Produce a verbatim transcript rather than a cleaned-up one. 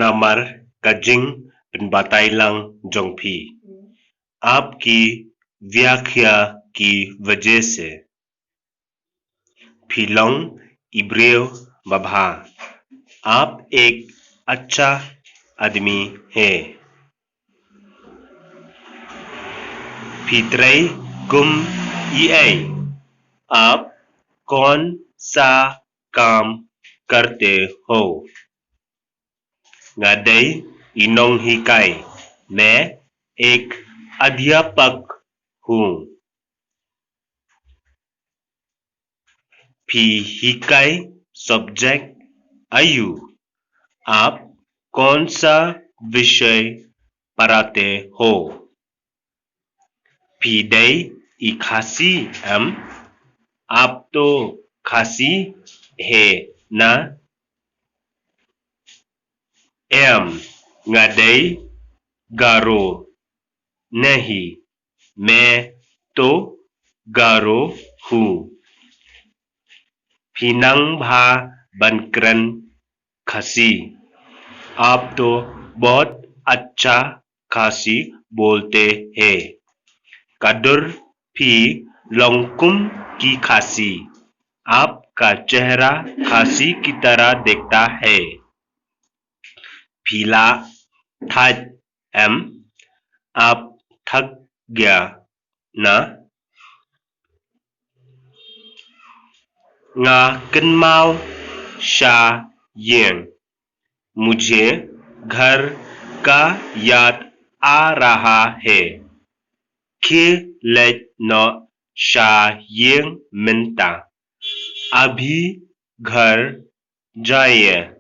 namar ka jingpynbatai lang jong phi. आपकी व्याख्या की वजह से. Phi long i briew babha. आप एक अच्छा आदमी है. Phi trei kum i ei. आप कौन सा काम करते हो? Nga dei i nonghikai. मैं एक अध्यापक हूँ. Phi hikai subject aiu? आप कौन सा विषय पढ़ाते हो? Phi dei i Khasi em? आप तो खासी है ना? Em, nga dei Garo. नहीं, मैं तो गारो हूँ. Phi nang bha ban kren Khasi. आप तो बहुत अच्छा खासी बोलते हैं. Ka dur phi long kum ki Khasi. आपका चेहरा खासी की तरह दिखता है. Phi la thait em? आप थक गया ना? Nga kynmaw sha ïing. मुझे घर का याद आ रहा है. Khie leit noh sha ïing mynta. अभी घर जाइए.